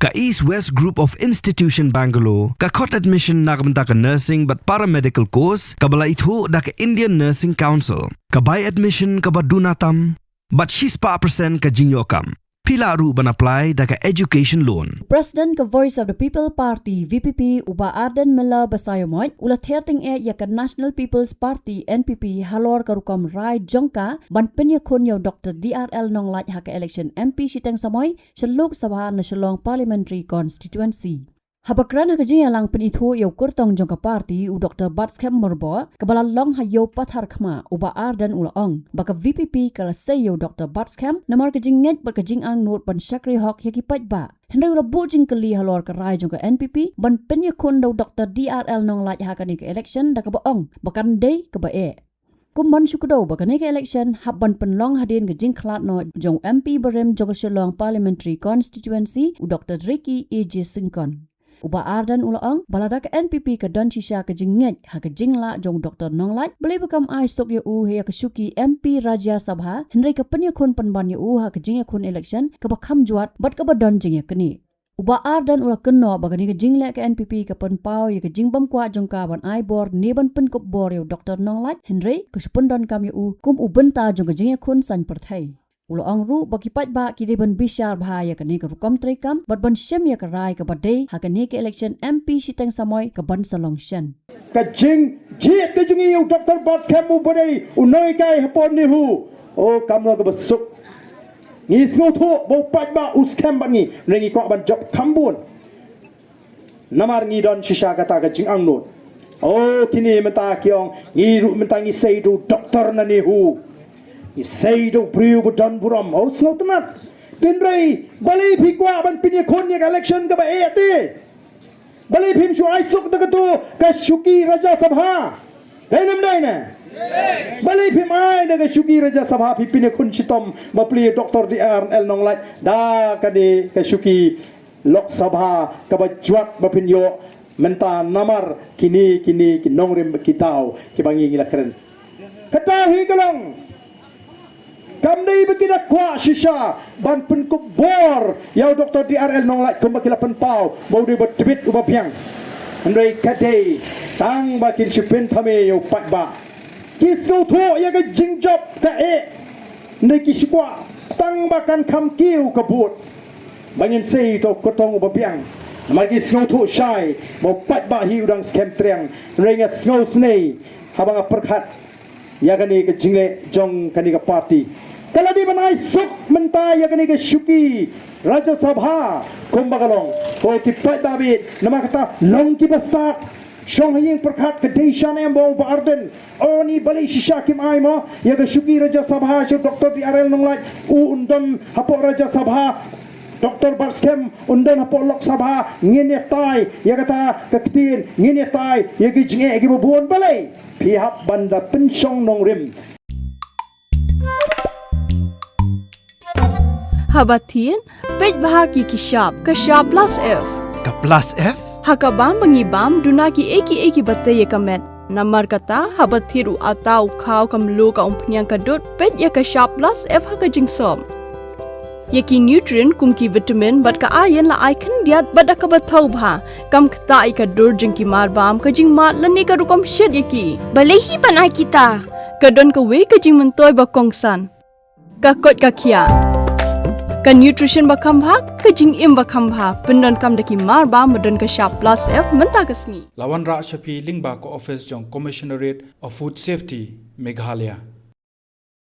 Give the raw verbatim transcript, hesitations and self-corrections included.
Ka East West Group of Institution Bangalore ka khot admission na ka bynta ka nursing bad paramedical course kaba la ithuh da ka Indian Nursing Council. Ka bai admission kaba duna tam bad shispah percent ka jingïoh kam. Phi lah ruh ban apply da ka education loan. President ka Voice of the People Party, V P P, u Bah Ardent Miller Basaiawmoit, u la ther tyngeh ïa ka National People's Party, N P P, halor ka rukom rai jong ka ban pynïakhun ïa u Doctor D R L Nonglait ha ka election M P shiteng samoi sha Lok Sabha na Shillong Parliamentary Constituency. Haba kren ha ka jingïalang pynithuh ïa u kyrtong jong ka party, u Doctor Batskhem Myrboh, kaba la long ha Ïew Patharkhmah, u Bah Ardent u la ong ba ka V P P ka la sei ïa u Doctor Batskhem namar ka jingngeit bad ka jingangnud ban shakri hok ïa ki paidbah. Hynrei u la buh jingkylli halor ka rai jong ka N P P ban pynïakhun da u Doctor D R L Nonglait ha kane ka election da kaba ong ba kan dei kaba eh. Kum ban shu kdew ba kane ka election hap ban pynlong hadien ka jingkhlad noh jong u M P barim jong ka Shillong Parliamentary Constituency, u Doctor Ricky A J Syngkon. U Bah Ardent u la ong ba lada ka N P P ka don shisha ka jingngeit ha ka jinglah jong u Doctor Nonglait, balei ba kam ai suk ïa u ïa ka shuki M P Rajya Sabha, hynrei ka pynïakhun pynban ïa u ha ka jingïakhun election kaba kham jwat bad kaba don jingïaknieh. U Bah Ardent u la kynnoh ba kane ka jingleh ka N P P ka pynpaw ïa ka jingbymkwah jong ka ban ai bor ne ban pynkup bor ïa u Doctor Nonglait, hynrei ka shu pyndonkam ïa u kum u bynta jong ka jingïakhun saiñ pyrthei. U la ong ruh ba ki paidbah ki dei ban bishar bha ïa kane ka rukom treikam bad ban shim ïa ka rai kaba dei ha kane ka election M P shiteng samoi kaban sa long shen. Ka jingjied ka jong ngi ïa u Doctor Batskhem uba dei u nonghikai hapoh NEHU, o, kam long kaba suk. Ngi sngewthuh ba u paidbah u skhem bad ngi, hynrei ngi kwah ban jop kham bun. Namar ngi don shisha kata ka jingangnud. O, kine mynta ki ong, ngi ruh mynta ngi sei da u doktor na NEHU. Ngi sei da u briew ba don burom. O, sngewtynnat. Hynrei balei phi kwah ban pynïakhun ïa ka election kaba eh te? Balei phim shu ai suk da kato ka shuki Rajya Sabha? Dei ne ym dei ne? Balei phim ai da ka shuki Rajya Sabha, phi pynïakhun shitom bapli Doctor D R L Nonglait da kane ka shuki Lok Sabha kaba jwat ba phin ïoh mynta namar kine, kine ki nongrim ki daw kiba ngi ngi la kren. Ka daw hi ka long, kam dei ba ki da kwah shisha ban pynkup bor ïa u Doctor D R L Nonglait kumba ki la pynpaw ba u dei uba tbit uba biang. Hynrei ka dei tang ba kin shu pynthame ïa u paidbah. Ki sngewthuh ïa ka jingjop ka eh. Hynrei ki shu kwah tang ba kan kham kiew ka vote ba ngin sei ïa uto u kyrtong uba biang. Namar ki sngewthuh shai ba u paidbah hi u dang skhem triang. Hynrei nga sngewsynei haba nga pyrkhat ïa kane ka jingleh jong kane ka party. Ka la dei ban ai suk mynta ïa kane ka shuki Rajya Sabha kumba ka long. Ko ki paidbah bit, namar kata long kiba stad. Shong ha ïing pyrkhat, ka dei sha ne em ba u Bah Ardent? O ni, balei shisha kim ai mo ïa ka shuki Rajya Sabha sha u Doctor D R L Nonglait? U un don hapoh Rajya Sabha, Doctor Batskhem un don hapoh Lok Sabha. Ngin ïa tai ïa kata ka ktien, ngin ïa tai ïa ki jingeh kiba bun. Balei phi hap ban da pynshong nongrim? Haba thied, peit bha ki ki shap, ka shap plus F. Ka plus F? Ha ka bam ba ngi bam, duna ki ei ki ei kiba tei ïa ka met. Namar kata, haba thied u atta, u khaw, ka mluh, ka umphniang, ka dud, peit ïa ka shap plus F ha ka jingsop. Ïa ki nutrient kum ki vitamin bad ka iron la ai khyndiat bad da kaba thaw bha. Kam ktah ïa ka dur jong ki marbam, ka jingmad lane ka rukom shet ïa ki. Balei hi ban ai kita? Ka don kawei ka jingmyntoi ba kongsan. Ka koit ka khiah. Ka nutrition ba kham bha, ka jingim ba kham bha. Pyndonkam da ki marbam ba don ka shap plus F mynta ka sngi. La wanrah sha phi lyngba ka office jong Commissionerate of Food Safety, Meghalaya.